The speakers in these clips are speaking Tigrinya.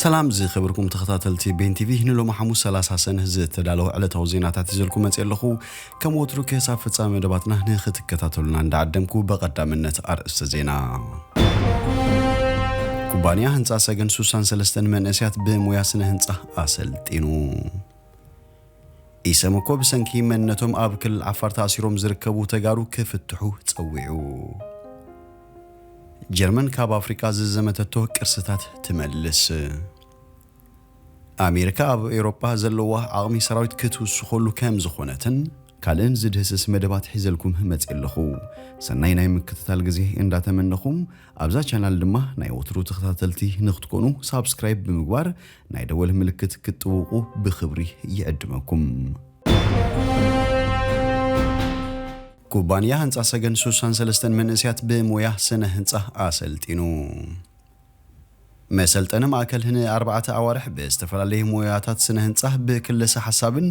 ሰላም ዝኸበርኩም ተኸታተልቲ ቤን ቲቪ፣ ንሎሚ ሓሙስ ሰላሳ ሰነ ዝተዳለወ ዕለታዊ ዜናታት ይዘልኩ መጽእ ኣለኹ። ከም ወትሩ ክሳብ ፍጻመ መደባትና ንኽትከታተሉና እንዳዓደምኩ ብቐዳምነት ኣርእስተ ዜና። ኩባንያ ህንጻ ሰገን ሱሳን ሰለስተን መንእሰያት ብሞያ ስነ ህንጻ ኣሰልጢኑ። ኢሰመኮ ብሰንኪ መንነቶም ኣብ ክልል ዓፋር ተኣሲሮም ዝርከቡ ተጋሩ ክፍትሑ ጸዊዑ። ጀርመን ካብ ኣፍሪቃ ዝዘመተቶ ቅርስታት ትመልስ። ኣሜሪካ ኣብ ኤውሮጳ ዘለዋ ዓቕሚ ሰራዊት ክትውስኸሉ ከም ዝኾነትን ካልእን ዝድህስስ መደባት ሒዘልኩም መጽእ ኣለኹ። ሰናይ ናይ ምክትታል ግዜ እንዳተመነኹም፣ ኣብዛ ቻናል ድማ ናይ ወትሩ ተኸታተልቲ ንክትኮኑ ሳብስክራይብ ብምግባር ናይ ደወል ምልክት ክትጥውቑ ብኽብሪ ይዕድመኩም። ኩባንያ ህንጻ ሰገን ሱሳን ሰለስተን መንእሰያት ብሞያ ስነ ህንጻ ኣሰልጢኑ። መሰልጠኒ ማእከል ንኣርባዕተ ኣዋርሕ ብዝተፈላለየ ሞያታት ስነ ህንጻ ብክለሰ ሓሳብን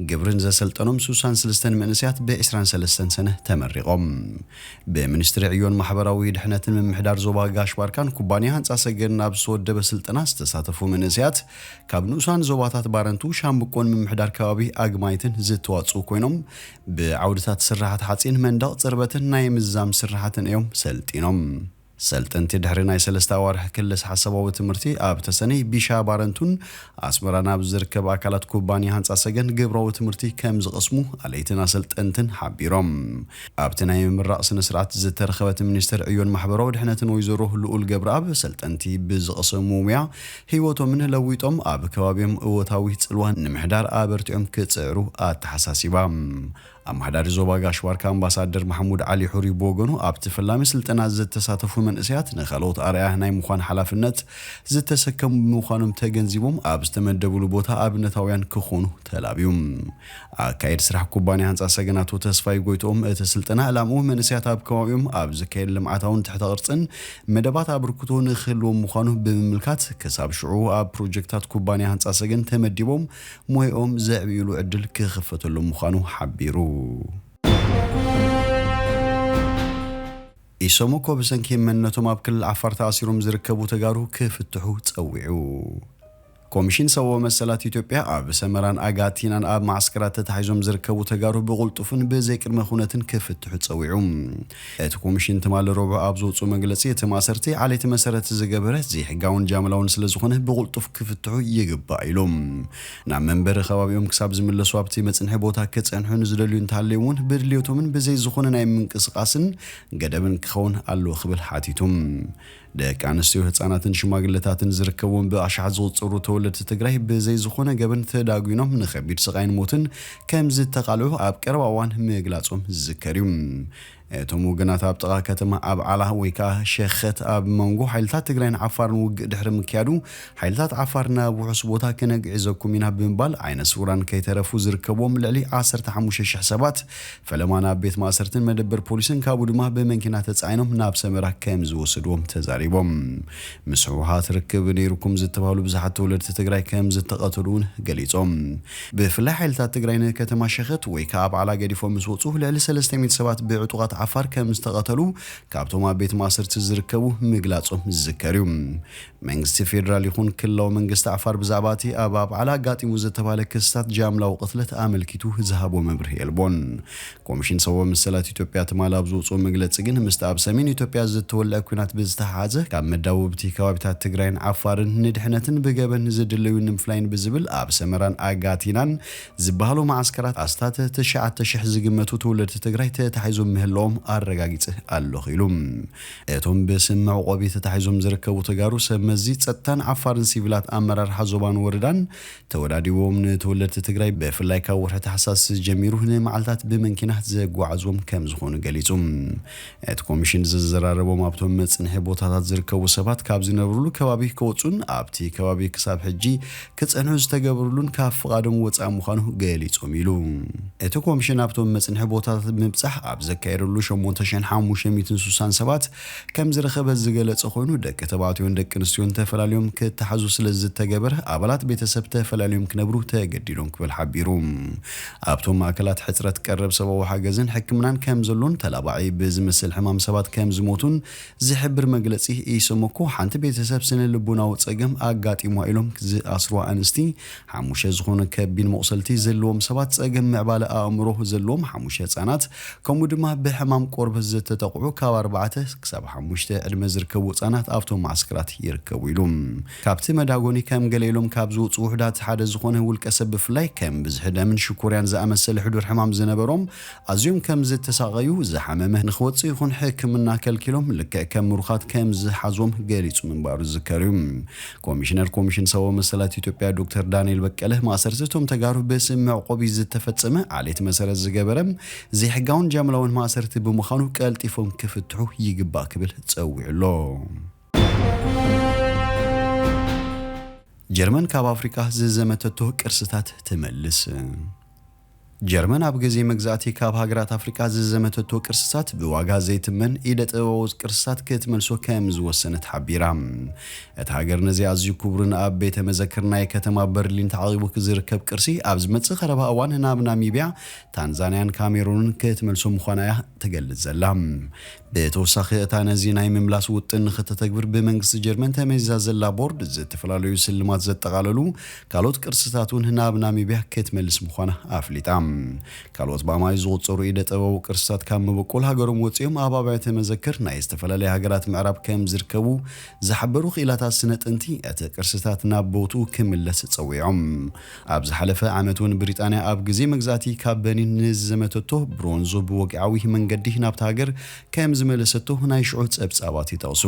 ግብርን ዘሰልጠኖም ሱሳን ሰለስተን መንእሰያት ብ ዕስራን ሰለስተን ሰነ ተመሪቖም። ብሚኒስትሪ ዕዮን ማሕበራዊ ድሕነትን ምምሕዳር ዞባ ጋሽ ባርካን ኩባንያ ህንጻ ሰገን ኣብ ዝተወደበ ስልጠና ዝተሳተፉ መንእሰያት ካብ ንኡሳን ዞባታት ባረንቱ፣ ሻምብቆን ምምሕዳር ከባቢ ኣግማይትን ዝተዋጽኡ ኮይኖም፣ ብዓውድታት ስራሓት ሓጺን፣ መንደቕ ጽርበትን ናይ ምዛም ስራሓትን እዮም ሰልጢኖም። ሰልጠንቲ ድሕሪ ናይ ሰለስተ ኣዋርሕ ክልስ ሓሳባዊ ትምህርቲ ኣብ ተሰነይ፣ ቢሻ ባረንቱን ኣስመራ ናብ ዝርከብ ኣካላት ኩባንያ ህንጻ ሰገን ግብራዊ ትምህርቲ ከም ዝቐስሙ ኣለይትን ኣሰልጠንትን ሓቢሮም። ኣብቲ ናይ ምምራቕ ስነ ስርዓት ዝተረኸበት ሚኒስትር ዕዮን ማሕበራዊ ድሕነትን ወይዘሮ ልኡል ገብረኣብ፣ ሰልጠንቲ ብዝቐሰሙ ሙያ ህይወቶምን ለዊጦም ኣብ ከባቢኦም እወታዊ ጽልዋ ንምሕዳር ኣበርቲዖም ክጽዕሩ ኣተሓሳሲባ። ኣመሓዳሪ ዞባ ጋሽ ባርካ ኣምባሳደር ማሕሙድ ዓሊ ሑሪ ብወገኑ፣ ኣብቲ ፈላሚ ስልጠና ዝተሳተፉ መንእሰያት ንኻልኦት ኣርኣያ ናይ ምዃን ሓላፍነት ዝተሰከሙ ብምዃኖም ተገንዚቦም፣ ኣብ ዝተመደቡሉ ቦታ ኣብነታውያን ክኾኑ ተላብዩ። ኣካየድ ስራሕ ኩባንያ ህንጻ ሰገን ኣቶ ተስፋይ ጎይትኦም፣ እቲ ስልጠና ዕላምኡ መንእሰያት ኣብ ከባቢኦም ኣብ ዝካየድ ልምዓታውን ትሕተ ቅርጽን መደባት ኣበርክቶ ንክህልዎም ምዃኑ ብምምልካት፣ ክሳብ ሽዑ ኣብ ፕሮጀክታት ኩባንያ ህንጻ ሰገን ተመዲቦም ሞያኦም ዘዕብዩሉ ዕድል ክኽፈተሎም ምዃኑ ሓቢሩ። ኢሰመኮ ብሰንኪ መንነቶም ኣብ ክልል ዓፋር ተኣሲሮም ዝርከቡ ተጋሩ ክፍትሑ ጸዊዑ። ኮሚሽን ሰብኣዊ መሰላት ኢትዮጵያ ኣብ ሰመራን ኣጋቲናን ኣብ ማዕስከራት ተታሒዞም ዝርከቡ ተጋሩ ብቕልጡፍን ብዘይቅድመ ኩነትን ክፍትሑ ጸዊዑ። እቲ ኮሚሽን ትማሊ ረቡዕ ኣብ ዘውፅኡ መግለፂ፣ እቲ ማእሰርቲ ዓሌት መሰረት ዝገበረ ዘይሕጋውን ጃምላውን ስለ ዝኾነ ብቕልጡፍ ክፍትሑ ይግባእ ኢሉ። ናብ መንበሪ ከባቢኦም ክሳብ ዝምለሱ ኣብቲ መፅንሒ ቦታ ክፀንሑ ንዝደልዩ እንተሃለዩ እውን ብድልዮቶምን ብዘይ ዝኾነ ናይ ምንቅስቓስን ገደብን ክኸውን ኣለዎ ክብል ሓቲቱ። ደቂ ኣንስትዮ፣ ህፃናትን ሽማግለታትን ዝርከብዎም ብኣሽሓት ዝቑፀሩ ተወለድቲ ትግራይ ብዘይ ዝኾነ ገበን ተዳጒኖም ንኸቢድ ስቓይን ሞትን ከም ዝተቓልዑ ኣብ ቀረባ እዋን ምግላፆም ዝዝከር እዩ። እቶም ወገናት ኣብ ጥቓ ከተማ ኣብዓላ ወይ ከዓ ሸኸት ኣብ መንጎ ሓይልታት ትግራይን ዓፋርን ውግእ ድሕሪ ምክያዱ፣ ሓይልታት ዓፋር ናብ ውሑስ ቦታ ክነግዕዘኩም ኢና ብምባል ዓይነ ስውራን ከይተረፉ ዝርከብዎም ልዕሊ ዓሰርተ ሓሙሽተ ሽሕ ሰባት ፈለማ ናብ ቤት ማእሰርትን መደበር ፖሊስን ካብኡ ድማ ብመኪና ተጻዒኖም ናብ ሰመራ ከም ዝወሰድዎም ተዛሪቦም። ምስ ህወሓት ርክብ ነይሩኩም ዝተባህሉ ብዙሓት ተወለድቲ ትግራይ ከም ዝተቐተሉ እውን ገሊጾም። ብፍላይ ሓይልታት ትግራይ ንከተማ ሸኸት ወይ ከዓ ኣብዓላ ገዲፎም ምስ ወፁ ልዕሊ ሰለስተ ሚእቲ ሰባት ብዕጡቓት ዓፋር ከም ዝተቐተሉ ካብቶም ኣብ ቤት ማእሰርቲ ዝርከቡ ምግላጾም ዝዝከር እዩ። መንግስቲ ፌዴራል ይኹን ክልላዊ መንግስቲ ዓፋር ብዛዕባ እቲ ኣብ ኣብዓላ ኣጋጢሙ ዝተባህለ ክስታት ጃምላዊ ቅትለት ኣመልኪቱ ዝሃቦ መብርሂ የልቦን። ኮሚሽን ሰብኣዊ መሰላት ኢትዮጵያ ትማሊ ኣብ ዝወፅኦ መግለፂ ግን፣ ምስቲ ኣብ ሰሜን ኢትዮጵያ ዝተወልዐ ኲናት ብዝተሓሓዘ ካብ መዳውብቲ ከባቢታት ትግራይን ዓፋርን ንድሕነትን ብገበን ዝድለዩ ንምፍላይን ብዝብል ኣብ ሰመራን ኣጋቲናን ዝበሃሉ መዓስከራት ኣስታት ትሽዓተ ሽሕ ዝግመቱ ተወለድቲ ትግራይ ተታሒዞም ምህላዎም ኣረጋጊጸ ኣለኹ ኢሉ። እቶም ብስም መዕቆቢ ተታሒዞም ዝርከቡ ተጋሩ ሰብ መዚ ጸጥታን ዓፋርን ሲቪላት ኣመራርሓ ዞባን ወረዳን ተወዳዲቦም ንተወለድቲ ትግራይ ብፍላይ ካብ ወርሒ ታሕሳስ ጀሚሩ ንመዓልታት ብመኪና ዘጓዓዝዎም ከም ዝኾኑ ገሊጹ። እቲ ኮሚሽን ዝዘራረቦም ኣብቶም መጽንሒ ቦታታት ዝርከቡ ሰባት ካብ ዝነብሩሉ ከባቢ ክወጹን ኣብቲ ከባቢ ክሳብ ሕጂ ክጸንሑ ዝተገብሩሉን ካብ ፍቓዶም ወጻኢ ምዃኑ ገሊጾም ኢሉ። እቲ ኮሚሽን ኣብቶም መጽንሒ ቦታታት ብምብጻሕ ኣብ ዘካየደሉ ሸሞንተ ሽሕን ሓሙሽተ ሚእትን ስሳን ሰባት ከም ዝረኸበ ዝገለጸ ኮይኑ፣ ደቂ ተባዕትዮን ደቂ ኣንስትዮን ተፈላልዮም ክተሓዙ ስለ ዝተገበረ፣ ኣባላት ቤተሰብ ተፈላልዮም ክነብሩ ተገዲዶም ክብል ሓቢሩ። ኣብቶም ማእከላት ሕጽረት ቀረብ ሰብኣዊ ሓገዝን ሕክምናን ከም ዘሎን ተላባዒ ብዝመስል ሕማም ሰባት ከም ዝሞቱን ዝሕብር መግለጺ ኢሰመኮ፣ ሓንቲ ቤተሰብ ስነ ልቦናዊ ጸገም ኣጋጢሟ ኢሎም ዝኣስርዋ ኣንስቲ ሓሙሽተ ዝኾኑ ከቢድ መቑሰልቲ ዘለዎም ሰባት፣ ጸገም ምዕባለ ኣእምሮ ዘለዎም ሓሙሽተ ህጻናት፣ ከምኡ ድማ ብሕማም ቆርበት ዝተጠቕዑ ካብ ኣርባዕተ ክሳብ ሓሙሽተ ዕድመ ዝርከቡ ህጻናት ኣብቶም ማዕስከራት ይርከቡ ኢሉ። ካብቲ መዳጎኒ ከም ገለ ኢሎም ካብ ዝወጹ ውሑዳት ሓደ ዝኾነ ውልቀ ሰብ ብፍላይ ከም ብዝሒ ደምን ሽኮርያን ዝኣመሰለ ሕዱር ሕማም ዝነበሮም ኣዝዮም ከም ዝተሳቐዩ፣ ዝሓመመ ንኽወጽእ ይኹን ሕክምና ከልኪሎም ልክዕ ከም ምሩኻት ከም ዝሓዞም ገሊጹ ምንባሩ ዝዝከር እዩ። ኮሚሽነር ኮሚሽን ሰብኣዊ መሰላት ኢትዮጵያ ዶክተር ዳንኤል በቀለ፣ ማእሰርቲ እቶም ተጋሩ ብስም መዕቆቢ ዝተፈጸመ ዓሌት መሰረት ዝገበረ ዘይሕጋውን ጃምላውን ማእሰርቲ ብምዃኑ ቀልጢፎም ክፍትሑ ይግባእ ክብል ጸዊዑ ኣሎ። ጀርመን ካብ ኣፍሪቃ ዝዘመተቶ ቅርስታት ትመልስ። ጀርመን ኣብ ግዜ መግዛእቲ ካብ ሃገራት ኣፍሪቃ ዝዘመተቶ ቅርስታት ብዋጋ ዘይትመን ኢደ ጥበባዊ ቅርስታት ክትመልሶ ከም ዝወሰነት ሓቢራ። እታ ሃገር ነዚ ኣዝዩ ክቡርን ኣብ ቤተ መዘክር ናይ ከተማ በርሊን ተዓቂቡ ዝርከብ ቅርሲ ኣብ ዝመጽእ ቀረባ እዋን ናብ ናሚብያ፣ ታንዛንያን ካሜሩንን ክትመልሶ ምዃና እያ ትገልጽ ዘላ። ብተወሳኺ፣ እታ ነዚ ናይ ምምላስ ውጥን ንኽተተግብር ብመንግስቲ ጀርመን ተመዚዛ ዘላ ቦርድ፣ ዝተፈላለዩ ስልማት ዘጠቓለሉ ካልኦት ቅርስታት እውን ናብ ናሚብያ ክትመልስ ምዃና ኣፍሊጣ። ካልኦት ብኣማኢት ዝቑጸሩ ኢደ ጥበባዊ ቅርስታት ካብ መበቆል ሃገሮም ወጺኦም ኣብ ኣብያተ መዘክር ናይ ዝተፈላለያ ሃገራት ምዕራብ ከም ዝርከቡ ዝሓበሩ ክኢላታት ስነ ጥንቲ፣ እቲ ቅርስታት ናብ ቦትኡ ክምለስ ጸዊዖም። ኣብ ዝሓለፈ ዓመት እውን ብሪጣንያ ኣብ ግዜ መግዛእቲ ካብ በኒን ንዝዘመተቶ ብሮንዞ ብወግዓዊ መንገዲ ናብታ ሃገር ከም ዝመለሰቶ ናይ ሽዑ ጸብጻባት ይጠቕሱ።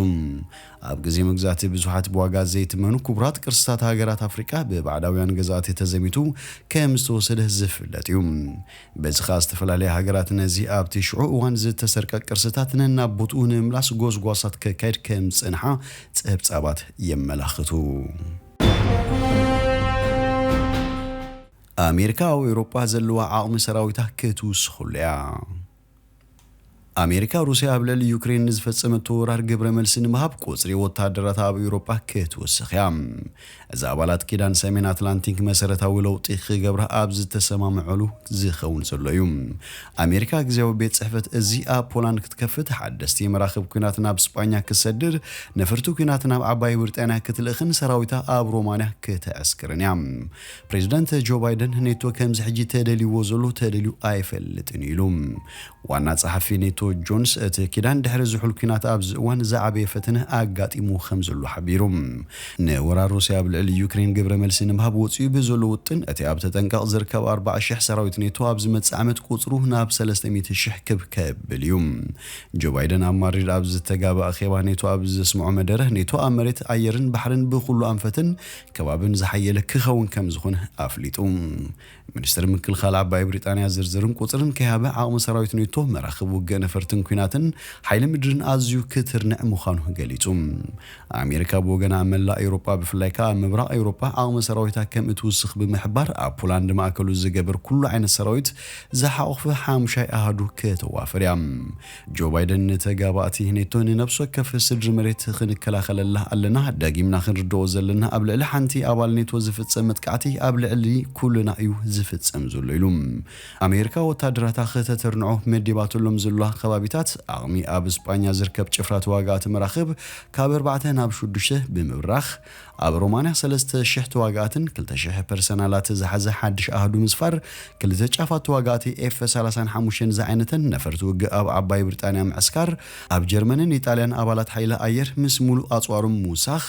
ኣብ ግዜ መግዛእቲ ብዙሓት ብዋጋ ዘይትመኑ ክቡራት ቅርስታት ሃገራት ኣፍሪቃ ብባዕዳውያን ገዛእቲ ተዘሚቱ ከም ዝተወሰደ ዝፍለጥ እዩ። በዚ ኸኣ ዝተፈላለያ ሃገራት ነዚ ኣብቲ ሽዑ እዋን ዝተሰርቀ ቅርስታት ነናብ ቦትኡ ንምምላስ ጎስጓሳት ከካይድ ከም ዝጸንሓ ጸብጻባት የመላኽቱ። ኣሜሪካ ኣብ ኤውሮጳ ዘለዋ ዓቕሚ ሰራዊታ ክትውስኽሉ እያ። ኣሜሪካ ሩስያ ኣብ ልዕሊ ዩክሬን ንዝፈጸመቶ ወራር ግብረ መልሲ ንምሃብ ቁጽሪ ወታደራታ ኣብ ኤውሮጳ ክትውስኽ እያ። እዚ ኣባላት ኪዳን ሰሜን ኣትላንቲክ መሰረታዊ ለውጢ ክገብራ ኣብ ዝተሰማምዐሉ ዝኸውን ዘሎ እዩ። ኣሜሪካ ግዜያዊ ቤት ጽሕፈት እዚ ኣብ ፖላንድ ክትከፍት፣ ሓደስቲ መራኽብ ኲናት ናብ ስጳኛ ክሰድር፣ ነፈርቲ ኲናት ናብ ዓባይ ብሪጣንያ ክትልእኽን ሰራዊታ ኣብ ሮማንያ ክተዕስክርን እያ። ፕሬዚዳንት ጆ ባይደን፣ ኔቶ ከምዚ ሕጂ ተደልይዎ ዘሎ ተደልዩ ኣይፈልጥን ኢሉ። ዋና ጸሓፊ ኔቶ ጆንስ፣ እቲ ኪዳን ድሕሪ ዝሑል ኲናት ኣብዚ እዋን ዝዓበየ ፈተነ ኣጋጢሙ ከም ዘሎ ሓቢሩ። ንወራር ሩስያ ኣብ ልዕሊ ዩክሬን ግብረ መልሲ ንምሃብ ወጺኡ ብዘሎ ውጥን፣ እቲ ኣብ ተጠንቀቕ ዝርከብ ኣርባዓ ሽሕ ሰራዊት ኔቶ ኣብ ዝመጽእ ዓመት ቁጽሩ ናብ ሰለስተ ሚእቲ ሽሕ ክብ ከብል እዩ። ጆ ባይደን ኣብ ማድሪድ ኣብ ዝተጋበ ኣኼባ ኔቶ ኣብ ዘስምዖ መደረ፣ ኔቶ ኣብ መሬት፣ ኣየርን ባሕርን ብኹሉ ኣንፈትን ከባብን ዝሓየለ ክኸውን ከም ዝኾነ ኣፍሊጡ። ሚኒስትሪ ምክልኻል ዓባይ ብሪጣንያ ዝርዝርን ቁጽርን ከይሃበ፣ ዓቕሚ ሰራዊት ኔቶ፣ መራኽብ ውግእ ነፈርትን ኲናትን ሓይሊ ምድርን ኣዝዩ ክትርንዕ ምዃኑ ገሊጹ። ኣሜሪካ ብወገና ኣብ መላእ ኤውሮጳ፣ ብፍላይ ከኣ ኣብ ምብራቕ ኤውሮጳ ዓቕሚ ሰራዊታ ከም እትውስኽ ብምሕባር፣ ኣብ ፖላንድ ማእከሉ ዝገበር ኩሉ ዓይነት ሰራዊት ዝሓቖፈ ሓሙሻይ ኣሃዱ ከተዋፍር እያ። ጆ ባይደን፣ ንተጋባእቲ ኔቶ፣ ንነፍሲ ወከፍ ስድሪ መሬት ክንከላኸለላ ኣለና፣ ደጊምና ክንርድኦ ዘለና፣ ኣብ ልዕሊ ሓንቲ ኣባል ኔቶ ዝፍጸም መጥቃዕቲ ኣብ ልዕሊ ኩልና እዩ ዝፍጸም ዘሎ ኢሉ። ኣሜሪካ ወታደራታ ከተተርንዖ መዲባትሎም ዘለዋ ከባቢታት፣ ዓቕሚ ኣብ ስጳኛ ዝርከብ ጭፍራ ተዋጋእቲ መራኽብ ካብ ኣርባዕተ ናብ ሽዱሽተ ብምብራኽ፣ ኣብ ሮማንያ ሰለስተ ሽሕ ተዋጋእትን ክልተ ሽሕ ፐርሰናላት ዝሓዘ ሓድሽ ኣሃዱ ምስፋር፣ ክልተ ጫፋት ተዋጋእቲ ኤፍ ሰላሳን ሓሙሽተን ዝዓይነተን ነፈርቲ ውግእ ኣብ ዓባይ ብሪጣንያ ምዕስካር፣ ኣብ ጀርመንን ኢጣልያን ኣባላት ሓይሊ ኣየር ምስ ሙሉእ ኣጽዋሮም ምውሳኽ፣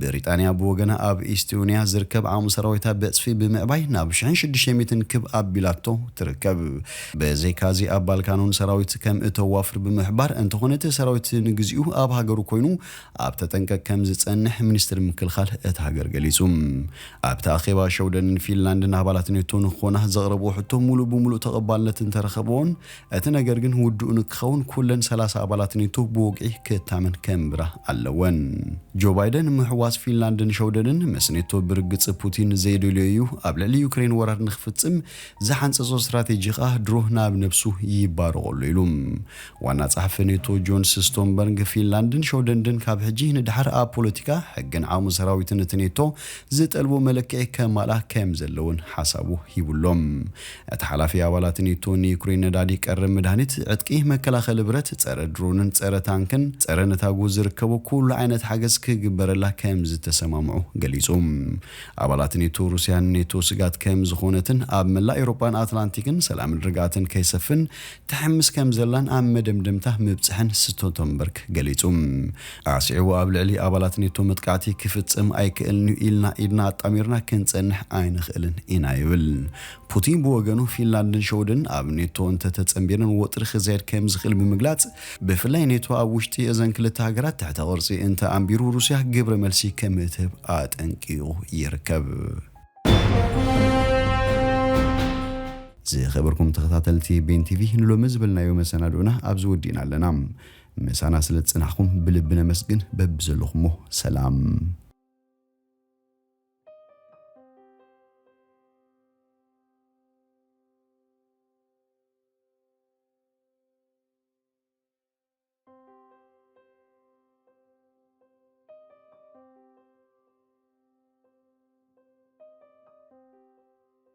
ብሪጣንያ ብወገና ኣብ ኢስቶንያ ዝርከብ ዓቕሚ ሰራዊታ ብዕጽፊ ብምዕባይ ናብ ሽሕን ሽዱሽተ ሚእትን ክብ ኣቢላቶ ትርከብ። ብዘይካዚ ኣብ ባልካን እውን ሰራዊት ከም እተዋፍር ብምሕባር፣ እንተኾነ እቲ ሰራዊት ንግዚኡ ኣብ ሃገሩ ኮይኑ ኣብ ተጠንቀቕ ከም ዝጸንሕ ሚኒስትሪ ምክልኻል እታ ሃገር ገሊጹ። ኣብቲ ኣኼባ ሸውደንን ፊንላንድን ኣባላት ኔቶ ንክኾና ዘቕረብዎ ሕቶ ሙሉእ ብሙሉእ ተቐባልነት እንተረኸብዎን፣ እቲ ነገር ግን ውዱእ ንክኸውን ኩለን ሰላሳ ኣባላት ኔቶ ብወግዒ ክታመን ከንብራ ኣለወን። ጆ ባይደን ምሕዋስ ፊንላንድን ሸውደንን ምስ ኔቶ ብርግጽ ፑቲን ዘይደልዮ እዩ፣ ኣብ ልዕሊ ዩክሬን ወራር ክፍጽም ዝሓንጸጾ ስትራቴጂ ከኣ ድሮ ናብ ነብሱ ይባረቐሉ ኢሉ። ዋና ጸሓፊ ኔቶ ጆንስ ስቶንበርግ፣ ፊንላንድን ሸውደንድን ካብ ሕጂ ንድሓር ኣብ ፖለቲካ፣ ሕግን ዓቕሚ ሰራዊትን እቲ ኔቶ ዝጠልቦ መለክዒ ከማልኣ ከም ዘለውን ሓሳቡ ሂቡሎም። እቲ ሓላፊ፣ ኣባላት ኔቶ ንዩክሬን ነዳዲ፣ ቀረብ መድሃኒት፣ ዕጥቂ፣ መከላኸሊ ብረት፣ ጸረ ድሮንን ጸረ ታንክን ጸረ ነታጉ ዝርከቦ ኩሉ ዓይነት ሓገዝ ክግበረላ ከም ዝተሰማምዑ ገሊጹ። ኣባላት ኔቶ፣ ሩስያ ንኔቶ ስጋት ከም ዝኾነትን ኣብ መላእ ኤውሮጳን ኣትላንቲክን ሰላምን ርግኣትን ከይሰፍን ትሕምስ ከም ዘላን ኣብ መደምደምታ ምብጽሐን ስቶተንበርግ ገሊጹ። ኣስዒቡ፣ ኣብ ልዕሊ ኣባላት ኔቶ መጥቃዕቲ ክፍጽም ኣይክእልን እዩ ኢልና ኢድና ኣጣሚርና ክንጸንሕ ኣይንኽእልን ኢና ይብል። ፑቲን ብወገኑ፣ ፊንላንድን ሸውደን ኣብ ኔቶ እንተተጸንቢረን ወጥሪ ክዘየድ ከም ዝኽእል ብምግላጽ፣ ብፍላይ ኔቶ ኣብ ውሽጢ እዘን ክልተ ሃገራት ትሕተ ቅርጺ እንተ ኣንቢሩ፣ ሩስያ ግብረ መልሲ ከም እትህብ ኣጠንቂቑ ይርከብ። ዝኸበርኩም ተኸታተልቲ ቤን ቲቪ፣ ንሎሚ ዝበልናዮ መሰናድኦና ኣብዚ ወዲእና ኣለና። ምሳና ስለ ዝጸናሕኩም ብልቢ ነመስግን። በብዘለኹሞ ሰላም።